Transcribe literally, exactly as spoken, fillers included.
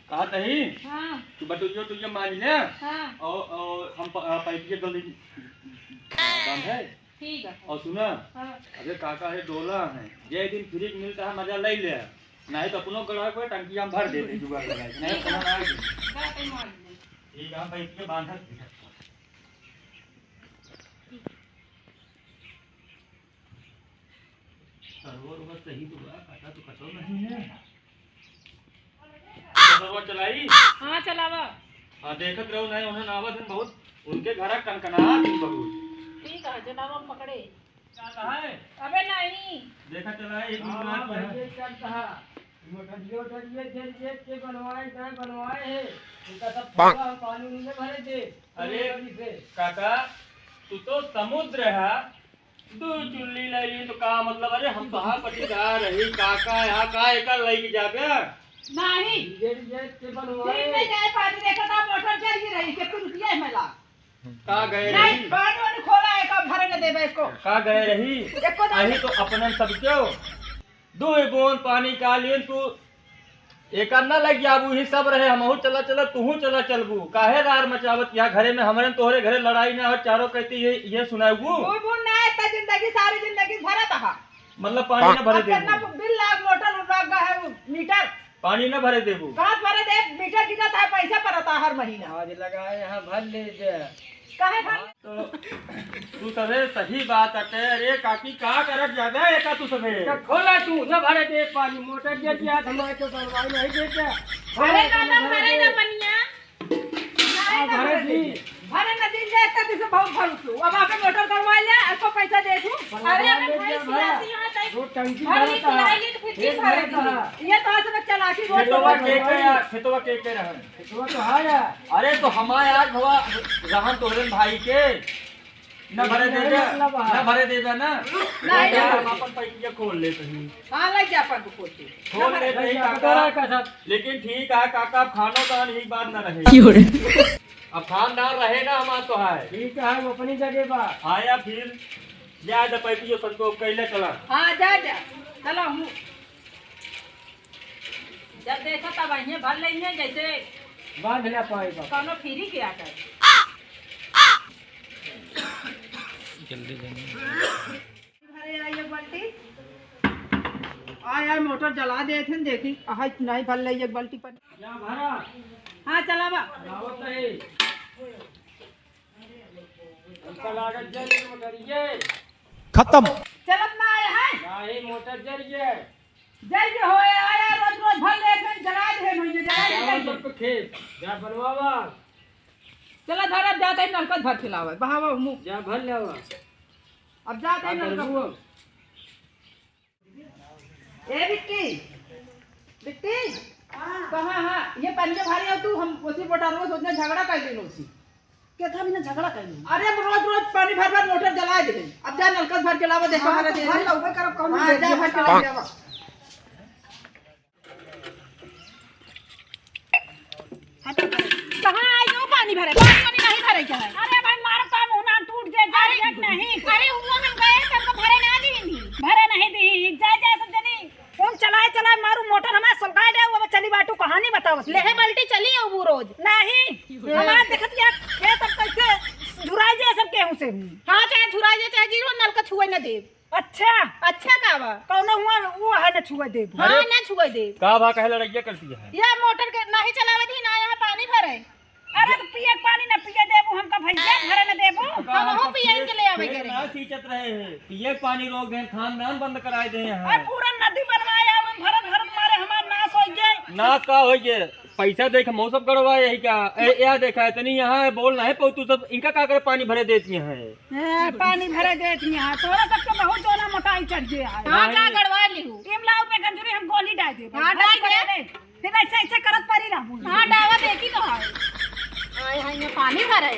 कहा तही? हाँ। तू बटुइयो टुइयो मांज ले। हाँ। और, और हम प-, आ, पाइप के गली बांध है। ठीक है। और सुना, हाँ। अरे काका है डोला है, जे दिन फ्री मिलता है मजा ले ले, नहीं तो अपनो गड़ा को टंकी हम भर देते जुगाड़ लगा के, नहीं ठीक है। अपना ना आए। जा तू मांज ले। ठीक है, हम पाइप के बांधत। सरवर उवर सही तो बा, काटा तो कटो नहीं है। सरवर चलाई? हाँ, चलावा। हाँ, देखत रहो नहीं, उन्हें नावत हैं बहुत, उनके घर कनकनात हैं बहुत। ठीक है, जनावा पकड़े। क्या कहा है? अबे नहीं। देखा चला है, एक हाँ, मिनट हाँ, में। भैया, क्या कहा? मोटरिया, मोटरिया, जेल, जेल के बनवाए, ना बनवाए है। इनका सब पानी उन्होंने भरे दे। अरे, अभी से। काका, तू तो समुद्र है, दू चुल्ली ले ली तो का मतलब? अरे हम तोहार पटीदार रही, काका यहाँ का एकर लइके जाबे? नहीं। दिन में गए पानी देखा था, मोटर जल ही रही, कितने रुपये है मेला? का गए नहीं, रही? पानी वानी खोला है, का भरे न देबे एको। का गए रही? एको ना। अही तो अपनन सब क्यों? दो बूंद पानी का लिए तू एकर ना लग जाबू, ही सब रहे, हमहू चला चला, तूहू चला चलबू। काहे रार मचावत यहाँ घरे में, हमरे तोहरे घरे लड़ाई ना हो, चारों कहती ये, ये सुनाबू। वो, वो ना इतना जिंदगी, सारी जिंदगी भरत हा। मतलब पानी ना भरे अब कितना देबू? बिल लाग, मोटर लाग है, वो मीटर। पानी ना भरे देबू? कहाँ भरे दे? मीटर गिरत है, पैसा परत है हर महीना। आज लगाए यहाँ भर ले दे। काहे भर? तो तू सभे सही बात अटे। अरे काकी, का करत जाबे एका तू सभे? तो खोला तू, न भरे दे पानी, मोटर जे दिया, हमारे तो बनवाई नहीं देते। अरे दादा, भरे ना पनिया। नहीं, ना भरे दी। भरे ना दी, जाता तुझे बहुत भरू तू। अब आपे मोटर करवा ले, आपको पैसा दे दूँ। अरे, अबे भैंस की लाशी यहाँ तक दो टंकी भर भरता है। निकलाई, तो फिर एक की भर भरता है। ये तो आज मैं चलाकी बहुत खेतवा के के यार, खेतवा के के रहन? खेतवा तो है यार। अरे, तो हमारे आज भवा रहन तोहरे भाई के। ना भरे देबे, मतलब है। ना भरे देबे ना। नहीं, तो यार, नहीं। हम अपन पैकिया खोल लेते हैं। हाँ, लग जा अपन को खोल के। खोल ना भरे लेते हैं देबे, काका। बता रहा है कसम। लेकिन ठीक है काका, अब खानो दान ही बात ना रहे। क्यों रे? अब खानदान रहे ना हमार तो है। ठीक है, वो अपनी जगह बा। हाँ यार, फिर जा, जा पैकिया संतोष कैले चला। हाँ, जा, जा। चला हूँ। जब देखा तब अहिए भर लेंगे, जैसे बांध ना पाए बाबा। कौनो फ्री के आकर। जल्दी जाइए। भरे आई एक बाल्टी। आय, आय, मोटर जला देत हैं, देखी, आय, नहीं भर ले एक बाल्टी पर। जा भरा। हाँ, चलावा। लावत नहीं। हमका लागत जल मोटर ये। खत्म। चलत ना आया है। नहीं, मोटर जल ये। जल के होए आया, रोज रोज भर ले, फिर जला दे, भैया, जला दे, जला दे। सबको खेत, जा बनवावा। चला धर, अब जाते ही नलकत भर के लावे, बहावा मुँह। जा भर लावा। अब जाते ही का नलकत। करबू? ए बिट्टी, बिट्टी, हाँ। कहाँ, हाँ, ये पनिया भारी हो तू, हम उसी मोटरवा से उतना झगड़ा कर लेनो उसी। के था बिना झगड़ा कर लेनो। अरे, हम रोज रोज पानी भर भर मोटर जला दे। अब जा नलकत भर के लावा, देखो हाँ, हमारा तो दे भर दे। लाओ, भाई, करो, कौन हाँ, दे जा दिया? भर के लावा। कहाँ आई हो पानी भरे? पानी वानी नहीं भरे के है। अरे भाई, मारो तो मुँह ना टूट जाए, जा अरे, एक नहीं। अरे, हुआ हम गए, तब तो भरे ना दी। भरे नहीं दी, जा, जा, सब जनी। हम चलाए, चलाए, मारू मोटर, हमारे सलगाए दे, वो चली बाटू कहानी बतावत। लेहे बाल्टी चली है वो रोज। नहीं, हमारे देखत या खेत अब कैसे झुराई जाए सब केहू से। हाँ, चाहे झुराई जाए, चाहे जीरो नल का छुए न दे। अच्छा। अच्छा का बा? कौनो हुआ, वो है न छुए देबू। हाँ, अरे, ना छुए देब। का बा, कहे लड़ाइया करती है? ये मोटर के नहीं चलावे दी ना, यहाँ पानी भरे। अरे, तो पिए के पानी ना पिए देबू, हमका भैया भरे न देबू। तो का हमहू हमका पिए के ले आवे खेत करे। ना सींचत रहे हैं, पिए के पानी रोक दे, खानदान बंद कराए दे हैं। अरे, पूरा नदी बनवाए, आवे भरत भरत मारे हमार नाश हो गए। नाश का हो गए? पैसा देख, मौसम गड़वा यही का। ए, या देखा है, तनी यहाँ है, बोल ना है, पौ तू सब इनका का करे, पानी भरे देती हैं। ए, पानी भरे देती हैं, तोरा सबके बहुत जोना मोटाई चढ़ गया है। हाँ, जा नहीं। गड़वा लिहू। इमलाऊ में गंजुरी हम गोली डाल दे। हाँ, डाल दे। फिर ऐसे, ऐसे करत परी रहू। हाँ, डावा देखी तो है। आए हैं, ये पानी भरे।